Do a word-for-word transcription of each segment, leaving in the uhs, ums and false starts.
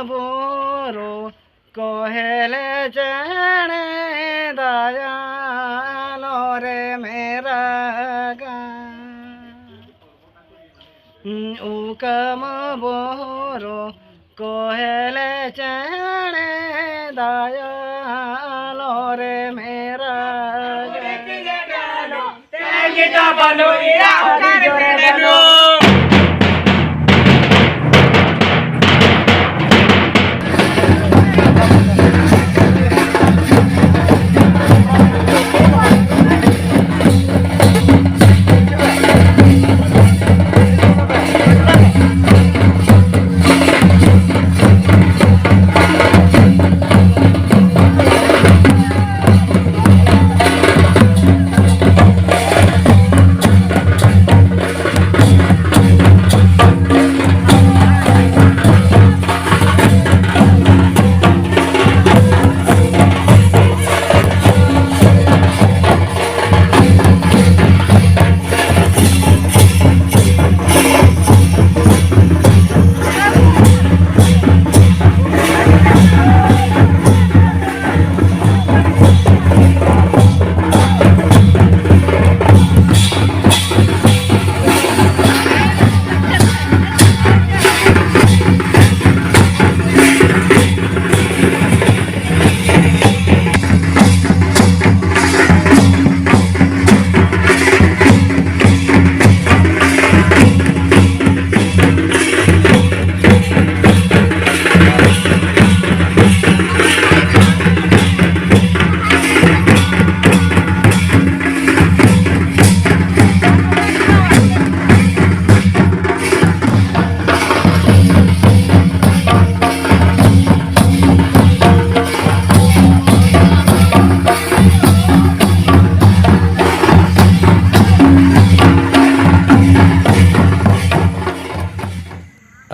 ᱵᱩᱨᱩ ᱠᱚᱦᱮᱞᱮ ᱪᱮᱬᱮ ᱫᱟᱭᱟᱞᱚ ᱨᱮ ᱢᱮᱨᱟᱜᱟ᱾ ᱩᱠᱟᱢ ᱵᱩᱨᱩ ᱠᱚᱦᱮᱞᱮ ᱪᱮᱬᱮ ᱫᱟᱭᱟᱞᱚ ᱨᱮ ᱢᱮᱨᱟᱜᱟ᱾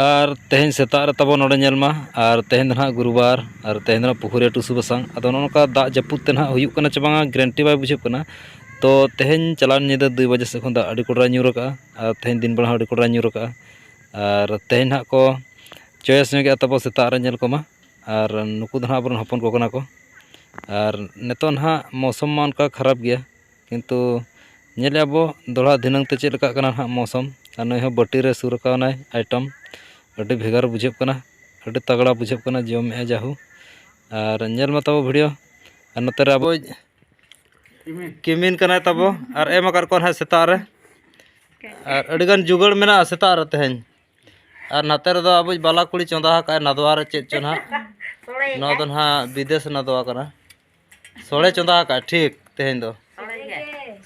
ᱟᱨ ᱛᱮᱦᱮᱧ ᱥᱮᱛᱟᱜ ᱨᱮ ᱛᱟᱵᱚ ᱱᱚᱰᱮ ᱧᱮᱞ ᱢᱟ, ᱟᱨ ᱛᱮᱦᱮᱧ ᱫᱚ ᱱᱟᱦᱟᱜ ᱜᱩᱨᱩᱵᱟᱨ, ᱟᱨ ᱛᱮᱦᱮᱧ ᱫᱚ ᱱᱟᱦᱟᱜ ᱯᱩᱠᱷᱩᱨᱤᱭᱟᱹ ᱴᱩᱥᱩ ᱵᱟᱥᱟᱝ᱾ ᱟᱫᱚ ᱱᱚᱜᱼᱚ ᱱᱚᱝᱠᱟ ᱫᱟᱜ ᱡᱟᱹᱯᱩᱫ ᱛᱮ ᱱᱟᱦᱟᱜ ᱦᱩᱭᱩᱜ ᱠᱟᱱᱟ ᱪᱮ ᱵᱟᱝᱟ, ᱜᱮᱨᱮᱱᱴᱤ ᱵᱟᱭ ᱵᱩᱡᱷᱟᱹᱜ ᱠᱟᱱᱟ᱾ ᱛᱚ ᱛᱮᱦᱮᱧ ᱪᱟᱞᱟᱣᱮᱱ ᱧᱤᱫᱟᱹ ᱫᱩᱭ ᱵᱟᱡᱮ ᱥᱮᱫ ᱠᱷᱚᱱ ᱫᱟᱜ ᱟᱹᱰᱤ ᱠᱚᱰᱨᱟᱭ ᱧᱩᱨ ᱟᱠᱟᱜᱼᱟ, ᱟᱨ ᱛᱮᱦᱮᱧ ᱫᱤᱱ ᱵᱮᱲᱟ ᱦᱚᱸ ᱟᱹᱰᱤ ᱠᱚᱰᱨᱟᱭ ᱧᱩᱨ ᱟᱠᱟᱜᱼᱟ᱾ ᱟᱨ ᱛᱮᱦᱮᱧ ᱱᱟᱦᱟᱜ ᱠᱚ ᱪᱚᱭᱮᱥ ᱧᱚᱜᱮᱜᱼᱟ ᱛᱟᱵᱚ ᱥᱮᱛᱟᱜ ᱨᱮ, ᱧᱮᱞ ᱠᱚᱢᱟ᱾ ᱟᱨ ᱱᱩᱠᱩ ᱫᱚ ᱱᱟᱦᱟᱜ ᱟᱵᱚᱨᱮᱱ ᱦᱚᱯᱚᱱ ᱠᱚ ᱠᱟᱱᱟ ᱠᱚ᱾ ᱟᱨ ᱱᱤᱛᱚᱜ ᱱᱟᱦᱟᱜ ᱢᱳᱥᱚᱢ ᱢᱟ ᱚᱱᱠᱟ ᱠᱷᱟᱨᱟᱯ ᱜᱮᱭᱟ, ᱠᱤᱱᱛᱩ ᱧᱮᱞᱮᱜᱼᱟ ᱵᱚ ᱫᱚᱦᱲᱟ ᱫᱷᱤᱱᱟᱹᱝ ᱛᱮ ᱪᱮᱫ ᱞᱮᱠᱟᱜ ᱠᱟᱱᱟ ᱱᱟᱦᱟᱜ ᱢᱳᱥᱚᱢ᱾ ᱟᱨ ᱱᱩᱭ ᱦᱚᱸ ᱵᱟᱹᱴᱤ ᱨᱮ ᱥᱩᱨ ᱟᱠᱟᱣᱱᱟᱭ ᱟᱭᱴᱮᱢ᱾ ᱟᱹᱰᱤ ᱵᱷᱮᱜᱟᱨ ᱵᱩᱡᱷᱟᱹᱜ ᱠᱟᱱᱟ, ᱟᱹᱰᱤ ᱛᱟᱜᱲᱟ ᱵᱩᱡᱷᱟᱹᱜ ᱠᱟᱱᱟ, ᱡᱚᱢᱮᱜᱼᱟ ᱡᱟᱦᱩ᱾ ᱟᱨ ᱧᱮᱞ ᱢᱟ ᱛᱟᱵᱚ ᱵᱷᱤᱰᱤᱭᱳ᱾ ᱟᱨ ᱱᱚᱛᱮ ᱨᱮ ᱟᱵᱚ ᱠᱤᱢᱤᱱ ᱠᱟᱱᱟᱭ ᱛᱟᱵᱚ, ᱟᱨ ᱮᱢ ᱟᱠᱟᱫ ᱠᱚᱣᱟ ᱱᱟᱦᱟᱜ ᱥᱮᱛᱟᱜ ᱨᱮ᱾ ᱟᱨ ᱟᱹᱰᱤᱜᱟᱱ ᱡᱩᱜᱟᱹᱲ ᱢᱮᱱᱟᱜᱼᱟ ᱥᱮᱛᱟᱜ ᱨᱮ ᱛᱮᱦᱮᱧ᱾ ᱟᱨ ᱱᱟᱛᱮ ᱨᱮᱫᱚ ᱟᱵᱚᱭᱤᱡ ᱵᱟᱞᱟ ᱠᱩᱲᱤ ᱪᱚᱸᱫᱟ ᱟᱠᱟᱫᱼᱟᱭ ᱱᱟᱫᱣᱟ ᱨᱮ ᱪᱮᱫ ᱪᱚ ᱱᱟᱦᱟᱜ᱾ ᱱᱚᱣᱟ ᱫᱚ ᱱᱟᱦᱟᱜ ᱵᱤᱫᱮᱥ ᱱᱟᱫᱣᱟ ᱠᱟᱱᱟ᱾ ᱥᱚᱲᱮ ᱪᱚᱸᱫᱟ ᱟᱠᱟᱫᱼᱟ ᱴᱷᱤᱠ ᱛᱮᱦᱮᱧ ᱫᱚ᱾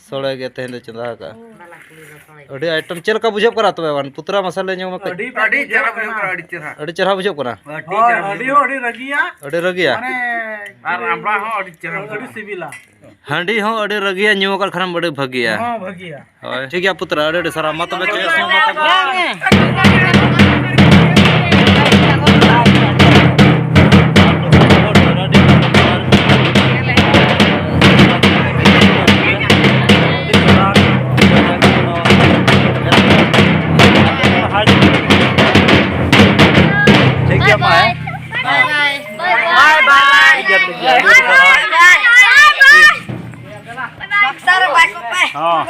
ᱥᱚᱲᱮ ᱜᱮ ᱛᱮᱦᱮᱧ ᱫᱚ ᱪᱚᱸᱫᱟ ᱟᱠᱟᱫᱼᱟ᱾ ᱟᱹᱰᱤ ᱟᱭᱴᱮᱢ᱾ ᱪᱮᱫ ᱞᱮᱠᱟ ᱵᱩᱡᱷᱟᱹᱜ ᱠᱟᱱᱟ ᱛᱚᱵᱮ ᱵᱟᱝ? ᱯᱩᱛᱨᱟ ᱢᱟᱥᱮ ᱞᱟᱹᱭ ᱧᱚᱜ ᱢᱮ ᱠᱟᱹᱡ᱾ ᱟᱹᱰᱤ ᱟᱹᱰᱤ ᱪᱮᱦᱨᱟ ᱵᱩᱡᱷᱟᱹᱜ ᱠᱟᱱᱟ, ᱟᱹᱰᱤ ᱪᱮᱦᱨᱟ᱾ ᱟᱹᱰᱤ ᱪᱮᱦᱨᱟ ᱵᱩᱡᱷᱟᱹᱜ ᱠᱟᱱᱟ᱾ ᱦᱳᱭ, ᱦᱟᱺᱰᱤ ᱦᱚᱸ ᱟᱹᱰᱤ ᱨᱟᱹᱜᱤᱭᱟ᱾ ᱟᱹᱰᱤ ᱨᱟᱹᱜᱤᱭᱟ᱾ ᱢᱟᱱᱮ ᱟᱨ ᱟᱢᱲᱟ ᱦᱚᱸ ᱟᱹᱰᱤ ᱪᱮᱦᱨᱟ ᱟᱹᱰᱤ ᱵᱩᱡᱷᱟᱹᱜ ᱠᱟᱱᱟ᱾ ᱥᱤᱵᱤᱞᱟ᱾ ᱦᱟᱺᱰᱤ ᱦᱚᱸ ᱟᱹᱰᱤ ᱨᱟᱹᱜᱤᱭᱟ, ᱧᱩ ᱟᱠᱟᱫ ᱠᱷᱟᱱᱮᱢ ᱟᱹᱰᱤ ᱵᱷᱟᱹᱜᱤᱭᱟ᱾ ᱦᱚᱸ, ᱵᱷᱟᱹᱜᱤᱭᱟ᱾ ᱦᱳᱭ, ᱴᱷᱤᱠ ᱜᱮᱭᱟ ᱯᱩᱛᱨᱟ, ᱟᱹᱰᱤ ᱟᱹᱰᱤ ᱥᱟᱨᱦᱟᱣ᱾ ᱢᱟ ᱛᱚᱵᱮ ᱪᱚᱭᱮᱥ ᱢᱮ, ᱢᱟ ᱛᱚᱵᱮ᱾ ᱴᱷᱤᱠ ᱜᱮᱭᱟ ᱢᱟ, ᱦᱮᱸ? ᱵᱟᱭ ᱵᱟᱭ᱾ ᱵᱟᱭ ᱵᱟᱭ᱾ ᱴᱷᱤᱠ ᱜᱮᱭᱟ, ᱴᱷᱤᱠ ᱜᱮᱭᱟ, ᱟᱹᱰᱤ ᱥᱟᱨᱦᱟᱣ᱾ ᱵᱟᱠᱥᱟ ᱨᱮ ᱵᱟᱭ ᱠᱚᱯᱮ᱾ ᱦᱚᱸ᱾